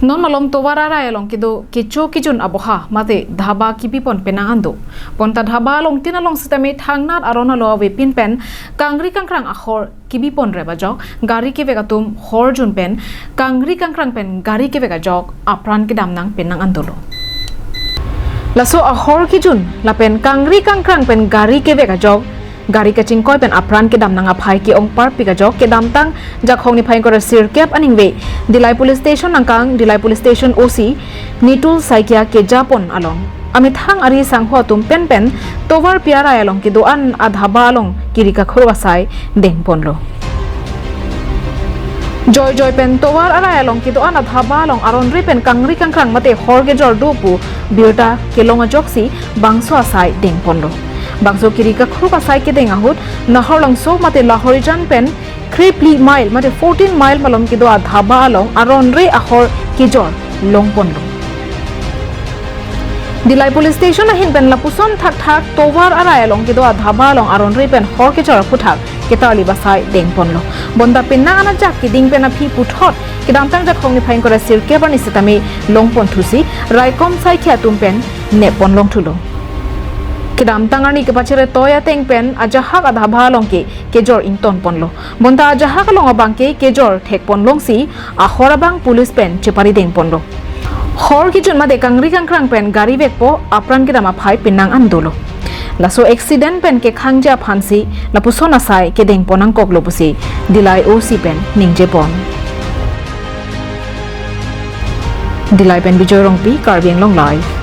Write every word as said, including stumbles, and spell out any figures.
Non malom tovar arai along kedo kecho kejun aboha mate dhaba kebipon penang an do. Bonta dhaba along tin along sitame thangnat aron alo avepin pen kangri kangkrang ahor kebipon rep ajok gari kevek atum hor jun pen kangri kangkrang pen gari kevek ajok apran kedam nang penang an dolo. Laso ahor kejun lapen kangri kangkrang pen gari kevek ajok gari kachingkoi pen apran kedam nang aphai ke-ong parpik ajok kedamtang Jakhong niphai ingkoi ra sirkep aningve Dillai Police Station nangkang Dillai Police Station O C Nitul Saikia kejapon along amethang ari sangho atum penpen tovar pi arai along kedo-an adhaba along kiri kakhur asai dengponlo. Joijoi pen tovar arai along kedo-an adhaba along aron ri pen kangri kangkrang mate hor kejor do pu birta kelong ajoksi bangso asai dengponlo. Bangso kiri kakhur asai kedeng ahut Naharlangso mate Lahorijan pen krepli mile mate fourteen mile malom kedo adhaba along aron ri ahor kejor longponlo. Dillai Police Station ahin pen lapuson thakthak tovar arai along kedo adhaba along aron ri pen hor kejor aphuthak ketarli basai dengponlo. Bonta penang an ajak keding pen aphi puthot kedamtang Jakhong niphai ingkoi ra sirkep arni sitame longpon thusi raikom saikhi atum pen neppon longthulo. Kedamtang arni kepachere toy ateng pen ajahak adhaba along ke kejor ingtonponlo. Bonta ajahak along abang ke kejor thekpon longsi ahor abang police pen chepari dengponlo. Hor kejun mate kangri kangkrang pen gari vekpo apran kedam aphai penang an dolo. Laso accident pen kekhangji aphansi lapuson asai kedengpon nangkoklo pusi Dillai O C pen ningjepon. Dillai pen Bijoy Rongpi, Karbi Anglong Live.